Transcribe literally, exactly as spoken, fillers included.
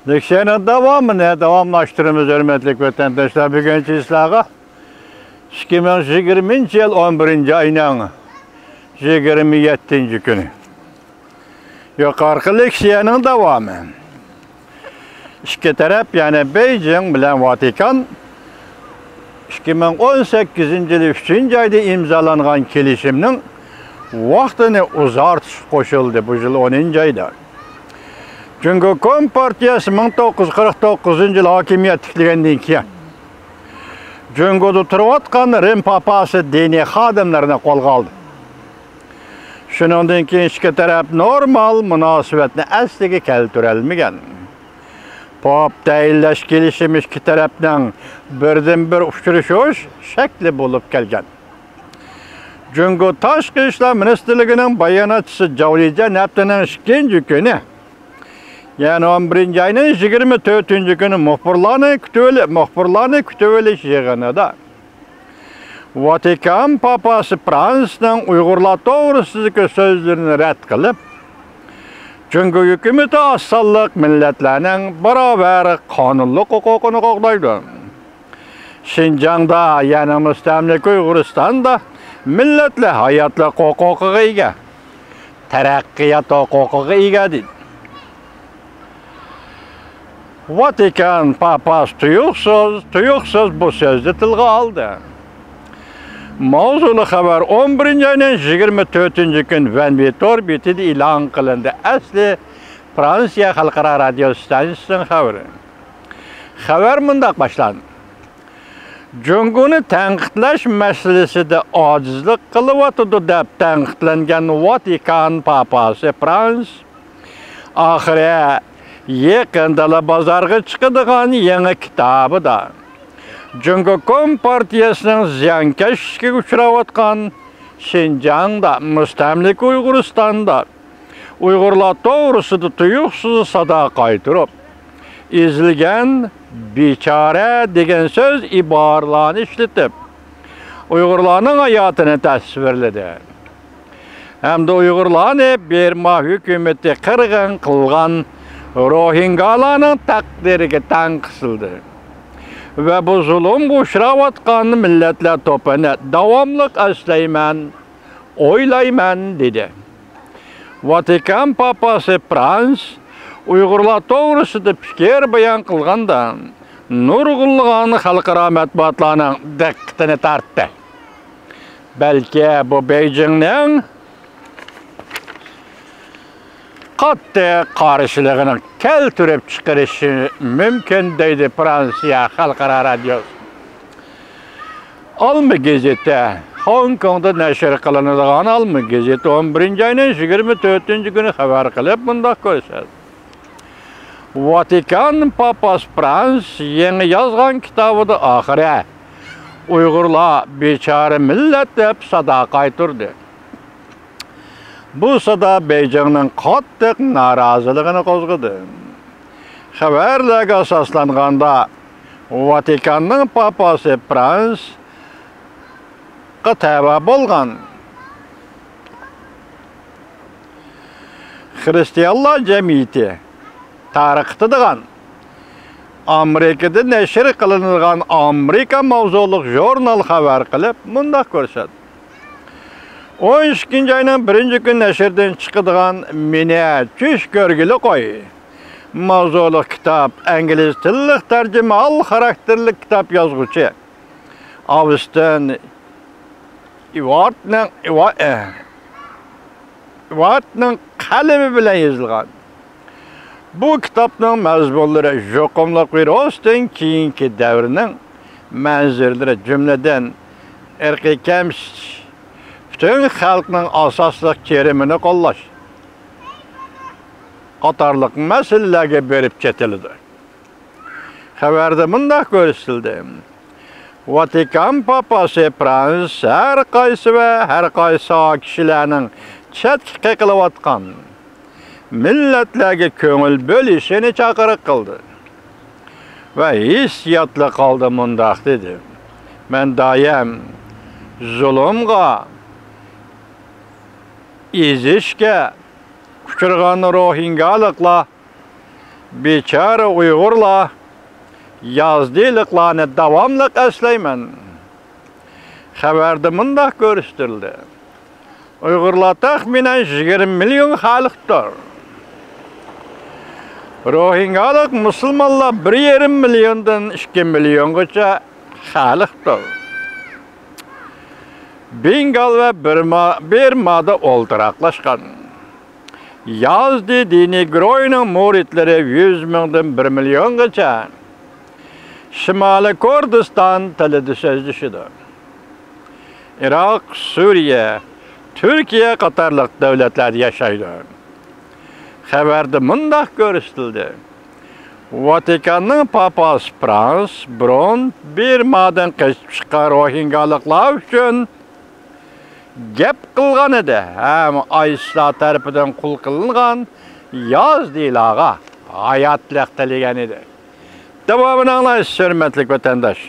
لېكسىيەنىڭ داۋامىنى داۋاملاشتۇرىمىز، ھۆرمەتلىك ۋەتەنداشلار. بۈگۈنكى سىلەرگە ئىككى مىڭ يىگىرمىنچى يىل ئون بىرىنچى ئاينىڭ يىگىرمە يەتتىنچى كۈنى يۇقىرىقى لېكسىيەنىڭ داۋامى. ئىككى تەرەپ، يەنى بېيجىڭ بىلەن ۋاتىكان ئىككى مىڭ ئون سەككىزىنچى يىلى ئۈچىنچى ئايدا ئىمزالانغان كېلىشىمنىڭ ۋاقتىنى ئۇزارتىشقا قوشۇلدى، بۇ يىل ئونىنچى ئايدا. جۇڭگو كومپارتىيەسى مىڭ توققۇز يۈز قىرىق توققۇزىنچى يىلى ھاكىمىيەت تىكلىگەندىن كېيىن، جۇڭگودا تۇرۇۋاتقان رىم پاپاسى دىنىي خادىملىرىنى قولغا ئالدى. شۇنىڭدىن كېيىن ئىككى تەرەپ نورمال مۇناسىۋەتنى ئەسلىگە كەلتۈرەلمىگەن. پوپ تەيىنلەش كېلىشىمى ئىككى تەرەپنىڭ بىردىنبىر ئۇچرىشىش شەكلى بولۇپ كەلگەن. جۇڭگو تاشقى ئىشلار مىنىستىرلىكىنىڭ باياناتچىسى جاۋ لىجيەن ھەپتىنىڭ ئىككىنچى كۈنى، يەنى ئون بىرىنچى ئاينىڭ يىگىرمە تۆتىنچى كۈنى مۇخبىرلارنى كۈتۈۋېلىپ، مۇخبىرلارنى كۈتۈۋېلىش يىغىنىدا ۋاتىكان پاپاسى فرانسىسنىڭ ئۇيغۇرلار توغرىسىدىكى سۆزلىرىنى رەت قىلىپ، جۇڭگو ھۆكۈمىتى ئاز سانلىق مىللەتلەرنىڭ باراۋەر قانۇنلۇق ھوقۇقىنى قوغدايدۇ. شىنجاڭدا، يەنى مۇستەملىكە ئۇيغۇرىستاندا مىللەتلەر ھاياتلىق ھوقۇقىغا ئىگە، تەرەققىيات ھوقۇقىغا ئىگە، دېدى. ۋاتىكان پاپاسى تۇيۇقسىز، تۇيۇقسىز بۇ سۆزنى تىلغا ئالدى. ماۋزۇلۇق خەۋەر ئون بىرىنچى ئاينىڭ يىگىرمە تۆتىنچى كۈنى ۋەنۋى تور بېتىدە ئېلان قىلىندى. ئەسلى فرانسىيە خەلقئارا رادىيو ستانسىيىسىنىڭ خەۋىرى. خەۋەر مۇنداق باشلاندى. جۇڭگونى تەنقىدلەش مەسىلىسىدە ئاجىزلىق قىلىۋاتىدۇ دەپ تەنقىدلەنگەن ۋاتىكان پاپاسى فرانس ئاخىرى يېقىندىلا بازارغا چىقىدىغان يېڭى كىتابىدا جۇڭگو كومپارتىيەسىنىڭ زىيانكەشلىكىگە ئۇچراۋاتقان شىنجاڭدا، مۇستەملىكە ئۇيغۇرىستاندا ئۇيغۇرلار توغرىسىدا تۇيۇقسىز سادا قايتۇرۇپ، ئېزىلگەن، بىچارە دېگەن سۆز ئىبارىلەرنى ئىشلىتىپ، ئۇيغۇرلارنىڭ ھاياتىنى تەسۋىرلىدى ھەمدە ئۇيغۇرلارنى بىرما ھۆكۈمىتى قىرغىن قىلغان روھىنگالارنىڭ تەقدىرىگە تەڭ قىسىلدى ۋە بۇ زۇلۇمغا ئۇچراۋاتقان مىللەتلەر توپىنى داۋاملىق ئەسلەيمەن، ئويلايمەن، دېدى. ۋاتىكان پاپاسى فرانس ئۇيغۇرلار توغرىسىدا پىكىر بايان قىلغاندا، نۇرغۇنلىغان خەلقئارا مەتبۇئاتلارنىڭ دىققىتىنى تارتتى. بەلكى بۇ بېيجىڭنىڭ قاتتىق قارشىلىقىنى كەلتۈرۈپ چىقىرىشى مۇمكىن، دەيدۇ فرانسىيە خەلقئارا رادىيوسى. ئالما گېزىتى، خوڭكوڭدا نەشر قىلىنىدىغان ئالما گېزىتى ئون بىرىنچى ئاينىڭ يىگىرمە تۆتىنچى كۈنى خەۋەر قىلىپ مۇنداق كۆرسەتتى. ۋاتىكان پاپاس فرانس يېڭى يازغان كىتابىدا ئاخىرى ئۇيغۇرلار بىچارە مىللەت دەپ سادا قايتۇردى. بۇ سادا بېيجىڭنىڭ قاتتىق نارازىلىقىنى قوزغىدى. خەۋەرلەرگە ئاساسلانغاندا، ۋاتىكاننىڭ پاپاسى فرانسقا تەۋە بولغان خىرىستىيانلار جەمئىيىتى تارقىتىدىغان ئامېرىكىدا نەشر قىلىنىدىغان ئامېرىكا ماۋزۇلۇق ژۇرنال خەۋەر قىلىپ مۇنداق كۆرسەتتى. ئون ئىككىنچى ئاينىڭ بىرىنچى كۈنى نەشردىن چىقىدىغان مېنى چۈش كۆرگىلى قوي ماۋزۇلۇق كىتاب، ئىنگلىز تىللىق تەرجىمىھال خاراكتېرلىك كىتاب يازغۇچى ئاۋستىن ئېۋارتنىڭ، ئېۋا-، ئە، ئېۋارتنىڭ قەلىمى بىلەن يېزىلغان. بۇ كىتابنىڭ مەزمۇنلىرى يۇقۇملۇق ۋىرۇستىن كېيىنكى دەۋرنىڭ مەنزىرىلىرى، جۈملىدىن ئىرقىي كەمسىتىش، پۈتۈن خەلقنىڭ ئاساسلىق كىرىمىنى قوللاش قاتارلىق مەسىلىلەرگە بېرىپ چېتىلىدۇ. خەۋەردە مۇنداق كۆرسىتىلدى: ۋاتىكان پاپاسى فرانس ھەر قايسى ۋە ھەر قايسى كىشىلەرنىڭ چەتكە قېقىلىۋاتقان مىللەتلەرگە كۆڭۈل بۆلۈشىنى چاقىرىق قىلدى ۋە ھېسسىياتلىق ھالدا مۇنداق دېدى: مەن دائىم زۇلۇمغا، ئېزىشكە ئۇچرىغان روھىنگالىقلار بىچارە ئۇيغۇرلار، يازدىلىقلارنى داۋاملىق ئەسلەيمەن. خەۋەردە مۇنداق كۆرسىتىلدى: ئۇيغۇرلار تەخمىنەن يىگىرمە مىليون خەلقتۇر. روھىنگالىق مۇسۇلمانلار بىر يېرىم مىليوندىن ئىككى مىليونغىچە خەلقتۇر. بېنگال ۋە بىرما، بىرمادا ئولتۇراقلاشقان. يازدى دىنىي گۇرۇھىنىڭ مۇرىتلىرى يۈز مىڭدىن بىر مىليونغىچە شىمالىي كۇردىستان تىلىدا سۆزلىشىدۇ. ئىراق، سۈرىيە، تۈركىيە قاتارلىق دۆلەتلەردە ياشايدۇ. خەۋەردە مۇنداق كۆرسىتىلدى: ۋاتىكاننىڭ پاپاسى فرانس بۇرۇن بىرمادىن قېچىپ چىققان روھىنگالىقلار ئۈچۈن گەپ قىلغانىدى ھەم ئايسىسلار تەرىپىدىن قۇل قىلىنغان يازدىلارغا ھاياتلىق تىلىگەنىدى. داۋامىنى ئاڭلايسىز، ھۆرمەتلىك ۋەتەنداش.